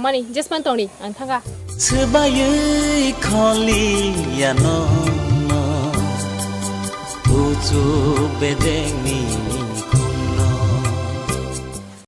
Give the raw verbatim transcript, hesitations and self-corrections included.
Mani, jesman tongni, ang thangkha. Swbaywi kholi ya no no, uchu bedengni